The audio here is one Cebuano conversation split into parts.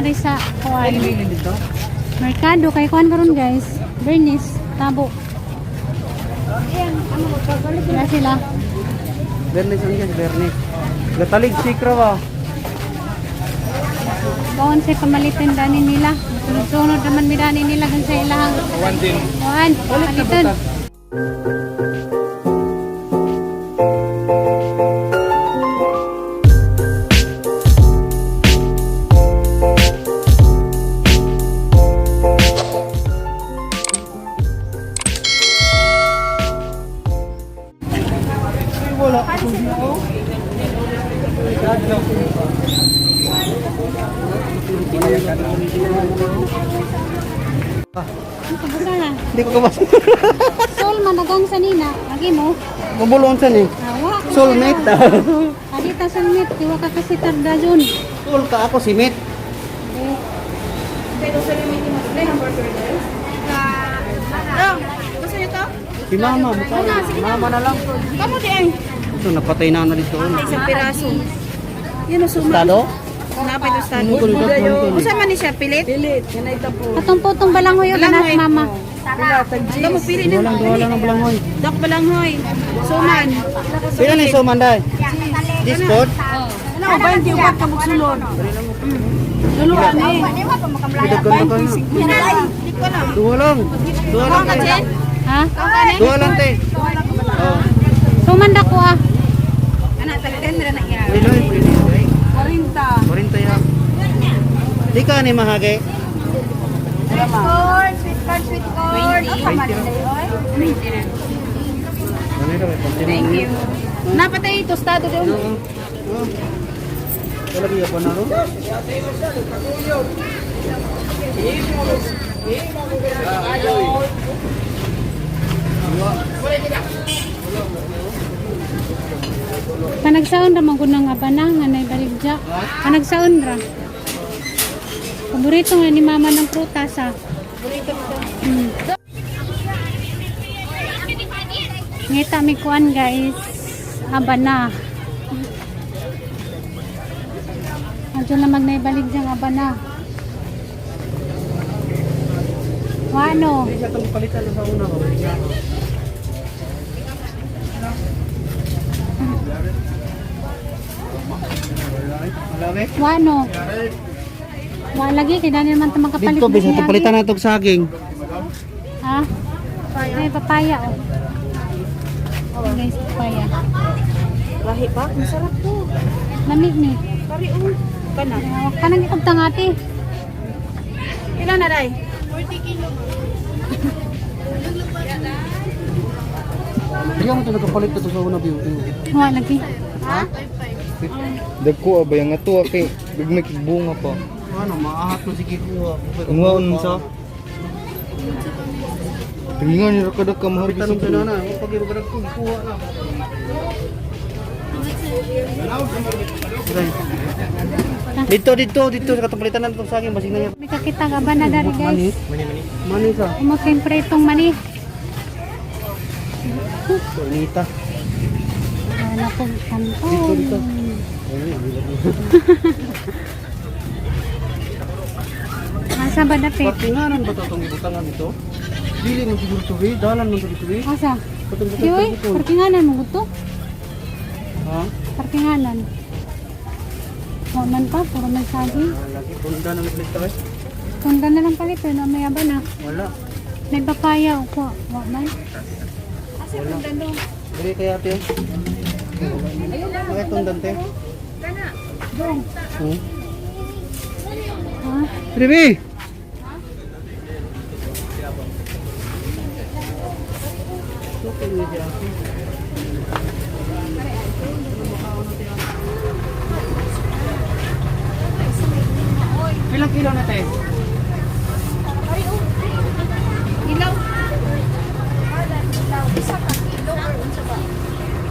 Ari sa kuan. Ay, dito. Merkado kay kuan karon, guys. Bernis, tabo. Wala sila. Bernis ang guys, Bernis. Gatalig sikra ba? Baon sa pamalitan dani nila. Sunod-sunod naman mi dani nila kan sa ilang Kuan din. kuan. Pamalitan. Ay, wala. Ano ka basa na? Hindi ko kabasa. Sol managang sa nina. Lagi mo. Mabulon sa ni. Awa. Soulmate. Adita soulmate, diwa ka kasi tarda jun. Soul ka ako si mate. Eh, Gusto niyo to? Si mama, mukha na. Mama na lang. Kamu di ay. Ito, napatay na na dito. Isang piraso. Yan o suma. Talo? Napay to stado. Ano ko nito? Ano ko nito? Usa man ni siya pilit? Pilit, yan ay tapo. Atong putong balanghoy o ganas Balanghoy. mama. Pila, tag Kamu pili na. Walang, wala ng balanghoy. Dok balanghoy. Suman. Pila ni suman day? Discord? Ano, 20 upat ka magsulod. Dulo ani. Daghan na kayo. Duha lang. Duha lang te. Ha? Duha lang te. Oh. Sumanda ko ah. Ana tagten ra na iya. Pila pila. 40. 40 ya. Di ka ni mahage. Corn, sweet corn, sweet corn. Thank you. Napatay tostado doon. Oo. Wala biya pa na ro. Panagsaon ra man gud ng abana nga nay baligya. Panagsaon ra. Paborito nga ni mama ng prutas ah. Hmm. Ngita mi kuan, guys. Abana. Adyo na mag baligya nga abana. Wano? Hindi siya itong palitan sa una ba? Wala be? Wano? Wa lagi kay dani naman ta makapalit. Dito bisa na itong palitan na itong saging. Ha? Ay, papaya oh. Ayan, guys, papaya. Lahi pa, masarap to. Lami ni. Pari oh. Kana. Kanang ikugtang ate. Pila na day? Hindi mo ito nagkapalit na ito sa una beauty. Wa lagi. Dagko ba yung ato kay bigmay kig bunga pa. Ano, maahat mo sige kuha. Ungaon sa. Tingan ni ra kada ka mahal Tanong sa nana, pag ibagarag ko, kuha na. Dito, dito, dito, sa katong palitan na itong saging, basig na yan. May kakita ka ba na dari, guys? Mani sa. Umakin itong mani. Tornita. Wala ko kanto. Dito, dito. Asa ba dapit? Parkinganan ba ito itong ibutangan ito? Dili mo siguro ito, eh. Dalan mo ito, eh. Asa? Katong butang Yoy, ito. parkinganan mo gusto? Ha? Parkinganan. Wa man pa, puro man saging. Lagi, tunda na nagpalit tayo. Tunda na lang palit, pero may aba na. Wala. May papaya o ko. Wa man. Wala. Dili kaya ate. Bakit tundan te? Hmm? Ha? Ribi! Ilang kilo na te? Ilaw.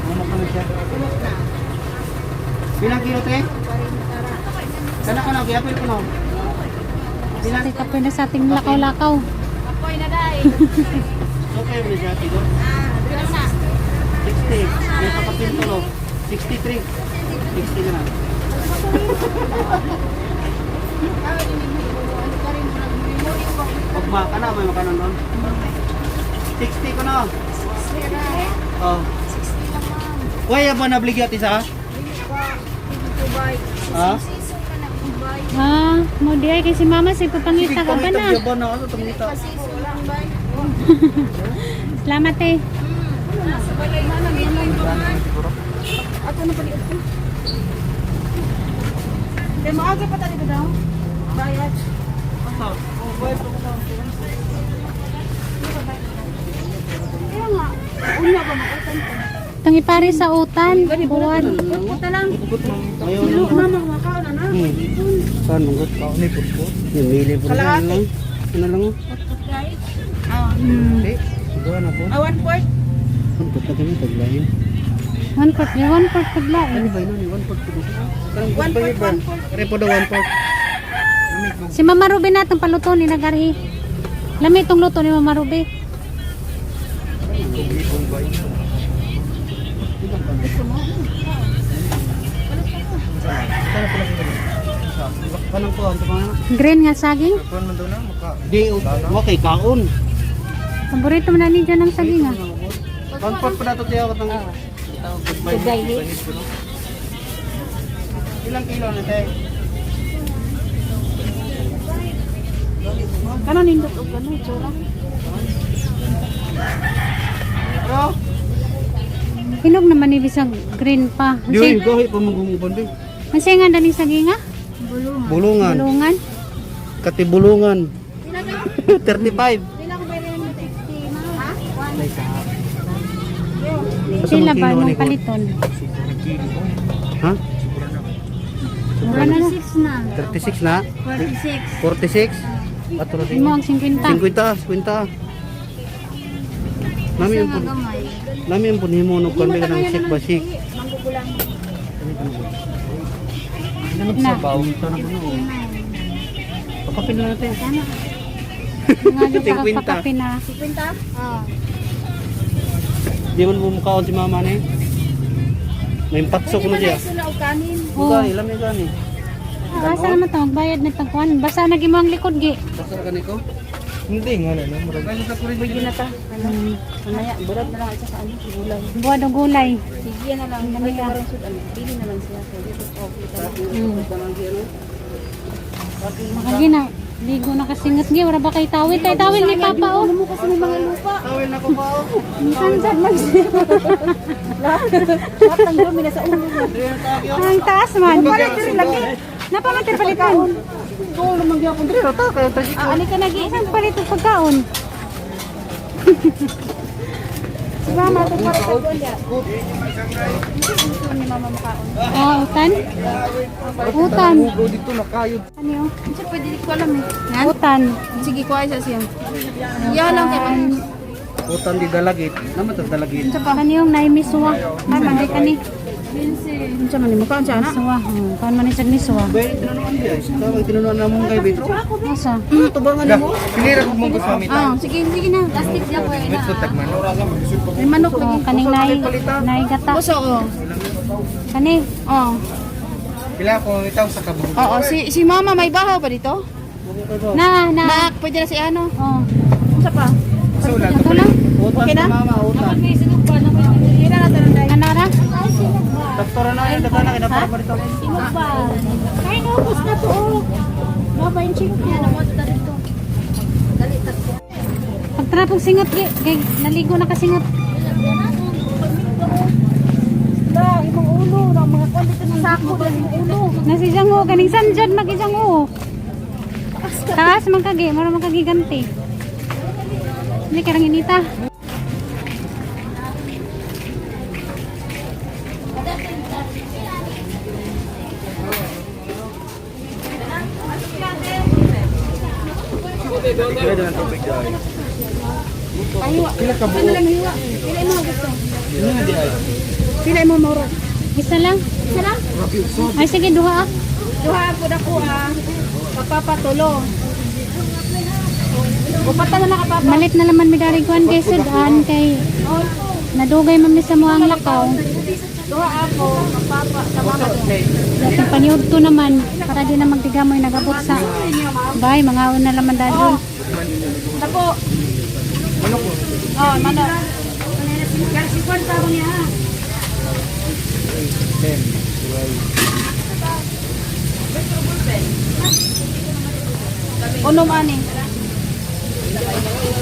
Ano pa na siya? Ilang kilo te? Kana ko na, gihapil ko na. Ilang? Kasi kapoy na sa ating lakaw-lakaw. Apoy na day. Okay, mo siya kilo. 60. May pakapil to no. 63. 60 na lang. Lugma ka na, may makanon doon. 60 ko na. Oh. Kuya ba nabligya ti sa? Ha? Ah, mo di ay kay si mama si papangita ka ba na? Ba na ako tumita. Salamat eh. Kaya maaga pa tayo daw. Bayad. Kaya nga. Una ba makautan ko? Itong ipare sa utan. Buwan. Puta lang. Ayaw Silo, mama, makaon na. Saan manggot? Kaon ni putput. Yung mili po na lang. Ano lang? Ah, Eh, siguro na po. ah, 1/4. Ang puta kami taglayin. 1/4, eh, 1/4 pagla eh. Ano ba yun? 1/4 ko. 1/4, 1/4. Repo daw 1/4. Si Mama Ruby na itong paluto ni Nagarhi. Lami itong luto ni Mama Ruby. Kanang po, ano pa nga? Green nga saging. Kuan man daw na maka. Di, okay, kaon. Paborito mo na ni John ang saging ah. 1/4 pa na ito tiyo. Katang Goodbye. Ilang kilo na tayo? Kanon nindot og ano, itsura. Bro? Hinog naman ni bisag green pa. Di, Ang gahi pa mong di. Ang nga daning saging ah? Bulungan. Bulungan. Katibulungan. 35. Pila ko bayad mo 60, ma? Ha? Sila ba mong paliton? Ha? Mura na. 46 na. 36 na? 46. 46? Ato na Imo ang 50. 50, 50. Nami ang pun. Gamay. Nami ang punhimo no kan ka ng sik basik. Manggugulang. Na. Sabaw. Pakapin na natin. Nga yung 50. pakape na. 50? Oo. Di man bumukaon si mama ni. May patso ko na siya. Sila og kanin. Oh. Ugay, lamig gani. Ah, asa naman to magbayad na tagkuan. Basta na gimo ang likod gi. Basta ra gani ko. Hindi nga na no, murag. Pwede na ta. Ano? Mamaya, burad na lang isa sa ano, gulay. Buwan og gulay. Sige na lang. May karon sud ano. Pili na lang siya. Okay, Makagi na. Ligo na kasingat gi. Wala ba kay tawid? Tay tawid ni Papa oh. Ano mo kasi may mga lupa. Tawil na ko pa. oh. Minsan man siya. Lahat ng dumi nasa ulo. Ang taas man. Napaman diri palitan. Tulo man gyapon diri ra ta kay tricycle. Ah, ani ka nagi isang palit og pagkaon. Si mama, ito para sa kuwan. Ni mama makaon. Ah, utan. Utan. Go dito na kayod. Ano yun? Kasi pwede di ko alam eh. Utan. Sige, kuha siya siya. Iya lang kay ma'am. Utan di dalagit. Naman ta dalagit. Kani yung naimisuwa. Ay, manday kani. Unsa man ni makaon siya na? Misuwa. Kuan man ni siya misuwa. Bay tinunuan di ay. Tawag tinunuan na mong kay Betro. Asa? Tubangan nimo. Pinira ko mong gusto mita. Ah, sige, sige na. Plastic siya ko eh na. Mitso tagman. May manok Oh, lagi. kaning nay nay gata. Puso oh. Kani. Oh. Pila ko itaw sa kabuhi. Oo, si si mama may bahaw pa dito? Na na. Nak, pwede na si ano. Oh. Unsa pa? So lang. Ito lang. Utan Okay na? si mama utan. Pila na tanan dai. Anara. Doktora na yung dagana kay napara pa dito. Ay, naubos na to. Oh. Baba yung chicken. Pagtrapog singot gi, kay naligo na kasingot. Da, imong ulo na mga kuwan dito ng sako na imong ulo. Nasi jango kaning sanjad magijang o. Taas man kagi, mura man kagiganti. Hindi karang inita. Pila na tubig dai. Pahiwa. Pila ka buo. Ano lang hiwa? Pila imo gusto? Ano di ay? Pila imo mauro? Isa lang. Isa lang? Ay sige duha ah. Duha po na ko ah. Kapapatulo. Upatan na nakapapa. Malit na laman mi dari kuan kay sudan kay nadugay man mi sa muang lakaw. Duha ako, kapapa, sa mama. Dating paniud to naman para di na magdigamoy nagabot sa bay mga na laman dadon. Tapo. Manok mo. Oh, manok. 10, 12. Unom ani.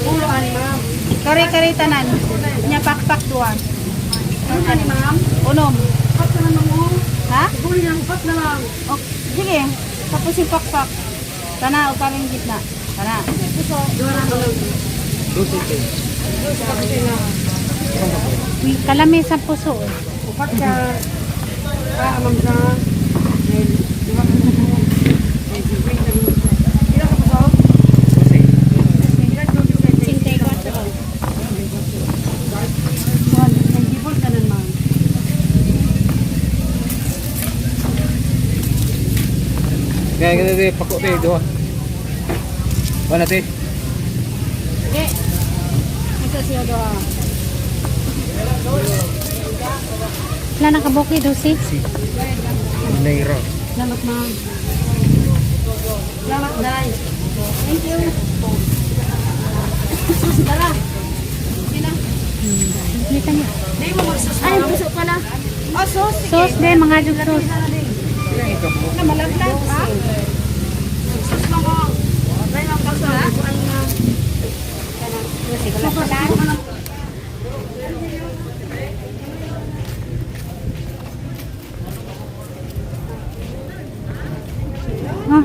Ulo ani, ma'am. Kare-kare tanan. Nya pakpak duwa. Unom ani, ma'am. Unom. Upat na lang mo. Ha? Huli lang upat na lang. O, sige. Tapos yung pakpak. Tana o karing gitna. Tana. 12 te. Uy, kalami sa puso. Eh. Upat ka. Ah, ma'am sa. Kasi. 54. Kanan, ma'am. Kaya ganito te, pako te, duha. Wala te. Okay. Ito siya doha. Wala na kabuki, 12. Si. Naira. Salamat, ma'am. Salamat, Day. Thank you. Sus, tara. Dito niya. Ay, puso pala. Oh, sus. Sige. Sauce din, mga jug sauce. Na malaglag, ha? Sus lang ko. Day, ma'am, kaso, ha? Ah,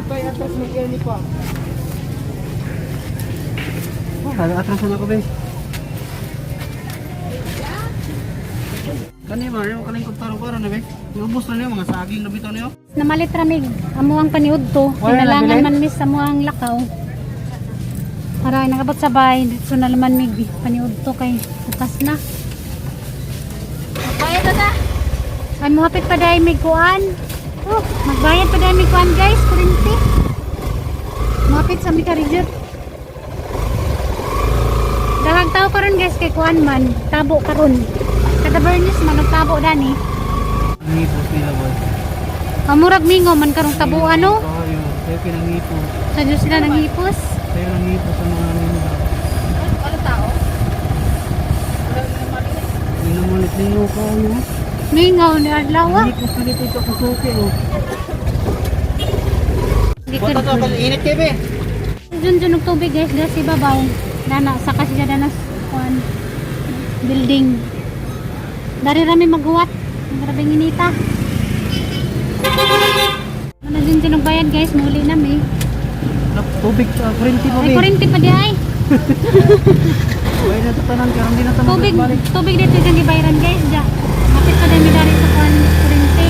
Oh, halo atras na ako be. Kani ba yung kaning kutaro ko na be. Ubos na niyo mga saging na bitaw niyo. namalit ramig. Amo ang paniud to. Wala na Kinalangan nabilin? man miss amo ang lakaw. Para nakabot sa bahay, dito na naman mig paniud to kay bukas na. Bayad na ta. Ay muhapit pa dahil mig kuan. Oh, magbayad pa dahil mig kuan guys, kurinti. Muhapit sa mi karijot. Dahag tao karon guys kay kuan man, tabo karon. Kada Bernice man nagtabo dani. Ngipos nila boy. Amurag mingo man karong tabo ano. Kayo, kayo pinangipos. Sa Diyos sila nangipos. Kayo nangipos sa mga ninyo. Ano tao? Minamulit ninyo kayo. Mingaw ni adlaw. ah. Ngipos na dito ito kusuki oh. Gikan. Bota to, init kayo be. Dun dun og tubig guys, guys ibabaw. Dana saka siya dana sa kuan building. Dari rami maghuwat. Grabe inita. Ano dun dun og bayad guys, muli na mi. Tubig sa kurinti pa Ay be. kuryente pa di ay. Bayad na ito tanan, karon di na ito Tubig magbalik. tubig dito yung gibayaran guys ja. Hapit pa din mi dari sa kuan kuryente.